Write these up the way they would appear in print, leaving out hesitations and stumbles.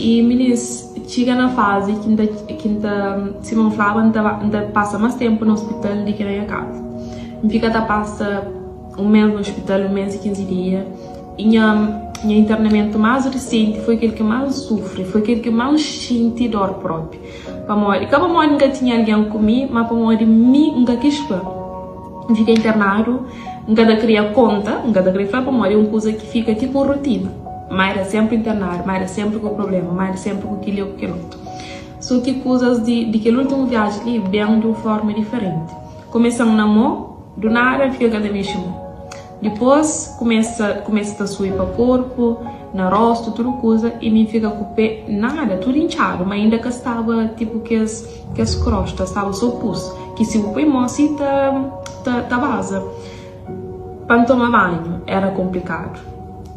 I minis txiga na fazi ki N ta, ki N ta, sima N flaba, N ta ba, N ta pasa más ténpu na ospital di ki na nha kaza. N fika ta pasa un mês na ospital, un mês i 15 dia. I nha, nha internamentu más risenti foi kel ki más N sufri, foi kel ki más N xinti dór própi. Pamodi, ka pamodi N ka tinha algen ku mi, má pamodi mi N ka kis fla. N fika internadu, N ka ta kria konta, N ka ta kria fla pamodi é un kuza ki fika tipu un rotina. Má éra sénpri internadu, má éra sénpri ku prubléma, má éra sénpri ku kel-li ô ku kel otu. Sô ki kuzas di di kel últimu viaji li ben di un fórma diferenti. Kumesa-m na mô, du nada N fika ka ta mexe mô. Dipôs kumesa kumesa ta subi pa korpu, na rostu, tudu kuza i mi N fika ku pé nada, tudu intxadu, má inda ka staba tipu kes kes krosta, staba sô pus, ki si bu poi mô si ta ta ta baza. Pa N toma banhu éra konplikadu,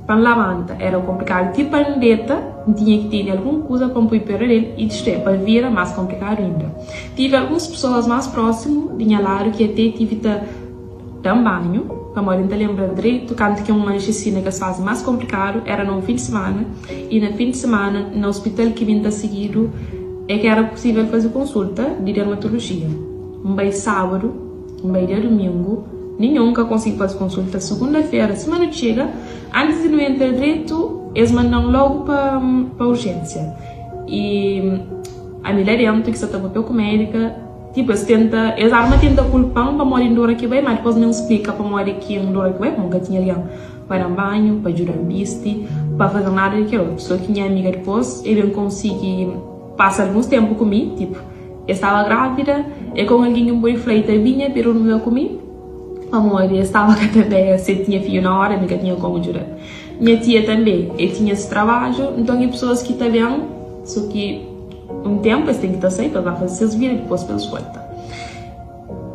pa N labanta éra konplikadu, ti pa N deta N tinha ki tene algun kuza pa N poi pé riba el i istu é, pa vira más konplikadu inda. Tive alguns pesoas más prósimu di nha ladu ki até tive ta. Da-m banhu, pamodi N ta lenbra dretu kantu ki un manxe si na kes fazi más konplikadu, éra na un fin di simana, i na fin di simana na ospital ki mi N ta sigidu é ka éra pusível faze konsulta di dermatolojia. N bai sábadu, N bai dia dumingu, ninhun ka konsigi faze konsulta. Sugunda-fera, sima nu txiga, antis di nu entra dretu, es manda-m lógu pa pa urjénsia. I ami la déntu ki sa ta papia ku médika, Tipu, es tenta, es arma tenta kulpa-m pamodi N dura ki bai, má dipôs mi N splika pamodi ki N dura ki bai, pamodi N ka tinha algen pa da-m banhu, pa djuda-m bisti, pa faze-m nada di kel otu. Sô ki nha amiga dipôs, el ben konsigi pasa alguns ténpu ku mi, tipu, el staba grávida, é ka un algen ki N pode fla i ta binha pa el durmiba ku mi, pamodi el staba ka ta ben, si el tinha fidju na óra, mi ka tinha kómu djuda-l. Nha tia tanbê, el tinha se trabadju, nton é pesoas ki ta ben, sô ki. Un ténpu es ten ki ta sai pa es ba faze ses vida dipôs pa es volta.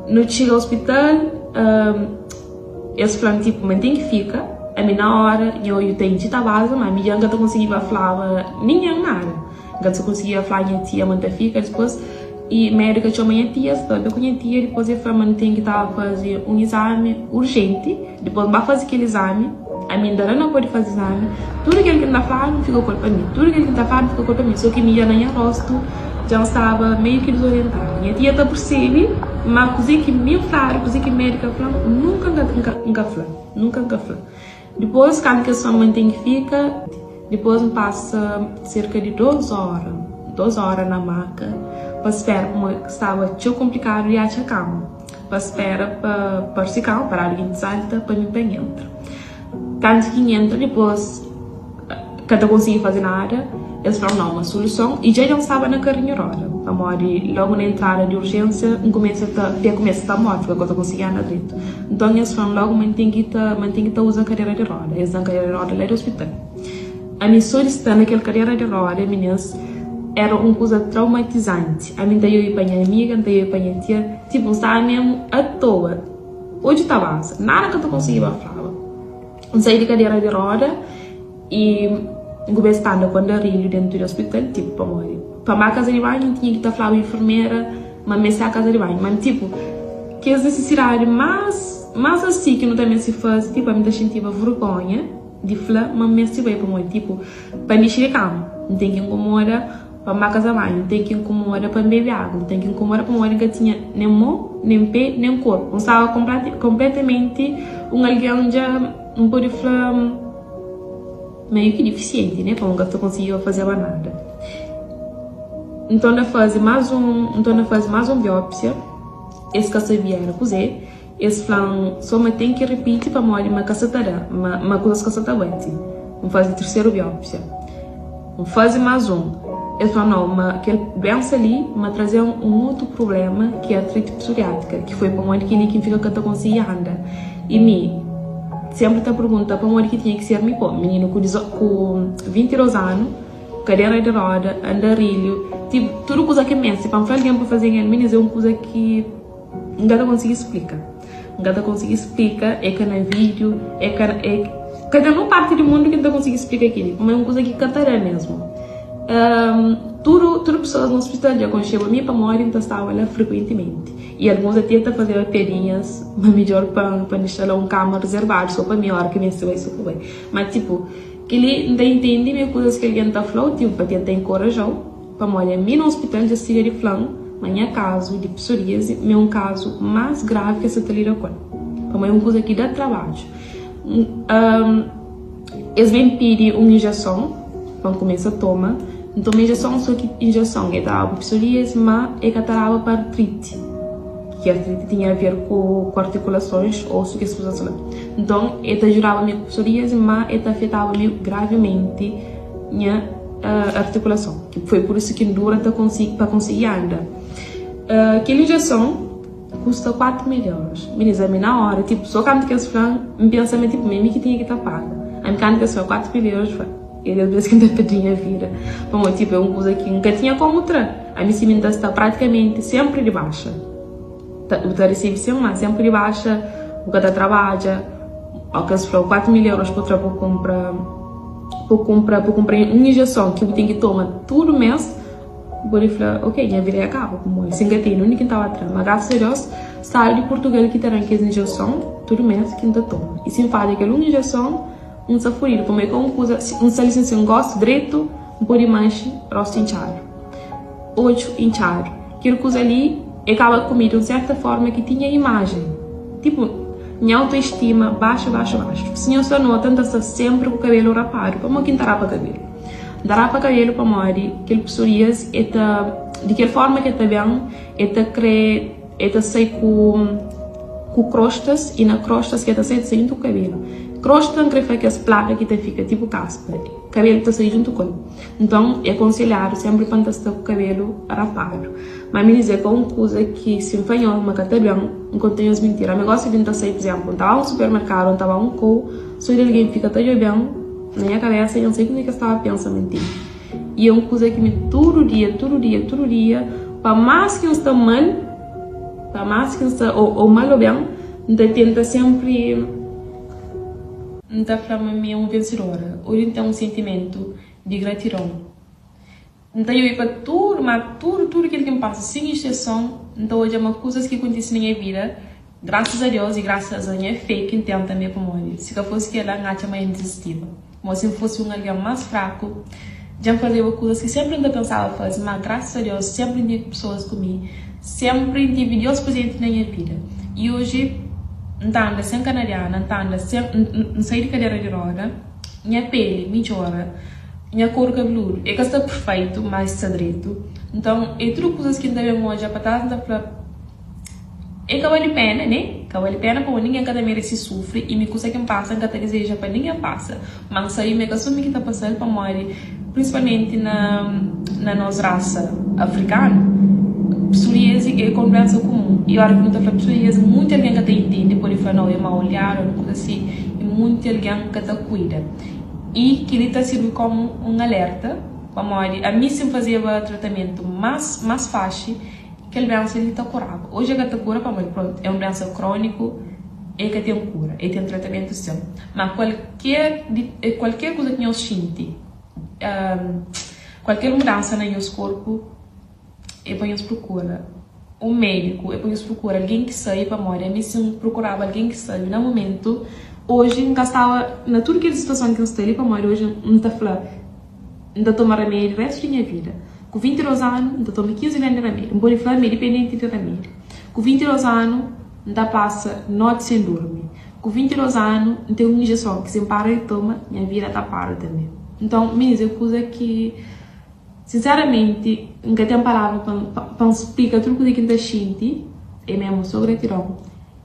Nu txiga ospital, es fla-m tipu ma N ten ki fika. Ami na óra nha odju ta intxi ta baza, má mi dja N ka ta konsigiba flaba ningen nada. N ka ta konsigiba fla nha tia ma N ta fika. Dipôs i médika txoma nha tia, es pâpia ku nha tia, dipôs el fla ma N ten ki ta faze un izami urjenti. Dipôs N ba faze kel izami. Ami N da la na pode faze izami. Tudu kel ki N ta fladu N fika ku el pa mi. Tudu kel ki N ta fladu N fika ku el pa mi. So ki mi dja na nha rostu dja N staba meiu ki dizorientadu. Nha tia ta persebe ma kuzê ki mi N fladu, kuzê ki médika fla-m, nunka N ka N ka fla. Nunka N ka fla. Dipôs kantu ki es fla-m ma N ten ki fika, dipôs N pasa serka di dôs óra, dôs óra na maka pa spera pamodi staba txeu konplikadu di atxa kama. Pa spera pa parse kama pa dadu kin salta pa mi pa N entra. Kantu ki N entra dipôs ka ta konsigi faze nada, es fla-m nau ma suluson i dja dja N staba na karinhu roda pamodi logu na entrada di urjénsia N kumesa ta pé kumesa ta move ka ta konsigi anda dretu. Nton es fla-m logu ma N ten ki ta ma N ten ki ta uza kadera di roda. Es da-m kadera di roda la di ospital. Ami sô di sta na kel kadera di roda minis éra un kuza traumatizanti. Ami N ta obi pa nha amiga, N ta obi pa nha tia, tipu N staba mésmu atoa. Odju ta baza, nada N ka ta konsigiba flaba. N sai di kadera di roda i N kumesa ta anda ku andarilhu déntu di ospital, tipu pamodi pa N ba kaza di banhu N tinha ki ta flaba infermera ma N meste ba kaza di banhu. Ma tipu kes nisisidadi más más asi ki nu ta meste faze, tipu ami N ta xintiba vergónha. Di fla ma N meste bai pamodi tipo pa N dixi di kama N ten ki inkomoda pa N ba kaza banhu N ten ki inkomoda pa N bebe agu N ten ki inkomoda pamodi N ka tinha nen mo nen pe nen korpu N staba konpletamenti un algen dja N pode fla meiu ki difisienti ne pamodi N ka ta konsigiba fazeba nada N torna faze más un N torna faze más un biópsia es ka sabia era kuzê. Es fla-m so ma ten ki ripiti pamodi ma ka sa ta da, ma ma kuzas ka sa ta bati. N faze terseru biópsia. N faze más un. Es fla-m nau, ma kel duénsa li ma traze-m un otu prubléma ki é artriti psoriátika, ki foi pamodi kel-li ki N fika ka ta konsigi anda. I mi sénpri ta pergunta pamodi ki tinha ki ser mi. Pô, mininu ku ku 22 anu, kadera di róda, andarilhu, tipu tudu kuza ki N meste pa N fla algen pa faze-m el, minis é un kuza ki. N ka ta konsigi splika. N ka ta konsigi splika, é ka na vídiu, é ka é ka ten nun parti di mundu ki N ta konsigi splika kel-li, ma é un kuza ki ka ta da mésmu. Tudu tudu pesoas na ospital dja konxeba mi pamodi N ta staba la frekuentimenti i alguns até ta fazeba piadinhas ma midjór pa N pa N dixa la un kama rezervadu sô pa mi óra ki meste bai sô pa bai. Má tipu. Kel-li N ta intende ma é kuzas ki algen ta fla-u tipo pa tenta inkoraja-u, pamodi ami na ospital dja siga di fla-m ma nha kazu di psoriazi ma é un kazu más gravi ki es sa ta lida ku el, pamodi é un kuza ki da trabadju. Es ben pidi un injeson pa N kumesa toma. N toma injeson, so ki injeson e ta daba pa psoriazi má e ka ta daba pa artriti, ki artriti tinha a ver ku artikulasons, osu, kes kuzas la. Nton e ta djudaba mi ku psoriazi má e ta afetaba mi gravimenti nha artikulason. Foi pur isu ki N dura ta pa konsigi anda. Kel injeson. Kusta 4 mil euros. Minis, ami na ora, tipo, so kantu ki es fla-m, N pensa ma tipo, ma é mi ki tinha ki ta paga. Ami kantu ki es fla 4 mil euros, N fla, é des bes ki N ta perdi nha vida. Pamodi, tipo, é un kuza ki N ka tinha komu tra. Ami si mi N ta sta pratikamenti senpri di baxa. Ta, bu ta resebe sen, ma senpri di baxa, bu ka ta trabadja. Ó ki es fla-u 4 mil euros pa bu tra pa bu kunpra, pa bu kunpra, pa bu kunpra un injeson ki bu ten ki toma tudu mes. Bode fla, Ok, nha vida dja kaba ku moi. Si N ka tene undi ki N ta ba tra. Ma grasas a Deus, stadu di Purtugal ki ta da-m kes injeson tudu mes ki N ta toma. I si N fadja kel un injeson, N sta fudidu. Pamodi é ka un kuza, si N sta li sin sen gostu dretu, N pode manxe rostu intxadu, odju intxadu. Kel kuza li é kaba ku mi di un serta forma ki ti nha imajen, tipu, nha autoestima baxa, baxa, baxa. Si nhos ta nota, N ta sta senpri ku kabelu rapadu. Pamodi ki N ta rapa kabelu? N ta rapa kabelu pamodi kel psoriazi e ta di kel forma ki e ta ben e ta kre e ta sai ku ku krostas i na krostas ki e ta sai e ta sai djuntu ku kabelu krosta n kre fla kes plaka ki ta fika tipu kaspa kabelu ta sai djuntu ku el nton e konselhadu senpri pa n ta sta ku kabelu rapadu ma mi dize ka un kuza ki si n fla nhos ma ka ta ben n konta nhos mintira mi gosta di n ta sai pur izemplu n ta ba un supermerkadu n ta ba un kou so di algen fika ta djoben. Na nha kabesa dja N sai kuzê ki es staba pensa ma N tene. I é un kuza ki mi tudu dia, tudu dia, tudu dia, pa más ki N sta mal, pa más ki N sta ô mal ô ben, N ta tenta sénpri, N ta fla ma mi é un vensedora. Oji N ten un sentimentu di gratidon. N ta djobe pa tudu, ma tudu, tudu kel ki N pasa, sen exseson, N ta odja ma kuzas ki kontise na nha vida, grasas a Deus i grasas a nha fé ki N ten tanbê, pamodi si ka fosi kel-la, N atxa ma N dizistiba. Pamodi si N fosi un algen más fraku, dja N fazeba kuzas ki sénpri N ta pensaba faze, má grasas a Deus, sénpri N tevi pesoas ku mi, sénpri N tevi Deus prezenti na nha vida. I oji N ta anda sen kanadiana, N ta anda sen, N sai di kadera di roda. Nha peli midjora, nha koru kabeludu e ka sta perfeitu, ma sta dretu. Nton, e tudu kuzas ki N ta ben odja pa tras, N ta fla, E ka bali pena, ne? Ka bali pena pamodi ningen ka ta merese sufri i mi kusa ki N pasa N ka ta dizeja pa ningen pasa. Ma N sabe ma e ka so mi ki ta pasa-l pamodi prinsipalmenti na na nos rasa afrikanu, psoriazi e ka un duensa kumun. I ora ki nu ta fla psoriazi munti algen ka ta intende, pode fla nau e mau olhadu, algun kuza si. I munti algen ka ta kuida. I kel-li ta sirbi kómu un alerta, pamodi ami si N fazeba tratamentu más más faxi, kel duénsa li ta kuraba. Oji el ka ta kura pamodi prontu, é un duénsa króniku, el ka ten kura, el ten tratamentu sin. Má kualker di kualker kuza ki nhos xinti, kualker mudansa na nhos korpu, é pa nhos prokura. Un médiku, é pa nhos prokura algen ki sabe pamodi ami si N prokuraba algen ki sabe na mumentu, oji N ka staba na tudu kel situason ki N sta li pamodi oji N ta fla N ta toma ramedi restu di nha vida. Ku 22 anu N ta toma 15 granu di ramedi, N pode fla mi é dipendenti di ramedi. Ku 22 anu N ta pasa noti sen durmi. Ku 22 anu N ten un injeson ki si N para di toma nha vida ta para tanbe. Nton, minis é kuza ki. Sinseramenti, N ka ten palavra pa N splika tudu kuza ki N ta xinti, é mésmu sô gratidon.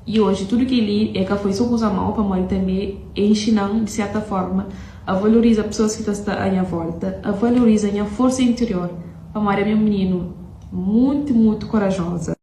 I oji, tudu kel-li é ka foi sô kuza mau, pamodi tanbê é inxina-m, di sérta fórma, a valoriza pesoas ki ta sta a nha vólta, a valoriza nha forsa interior, pamodi ami é un mininu mutu, mutu korajoza.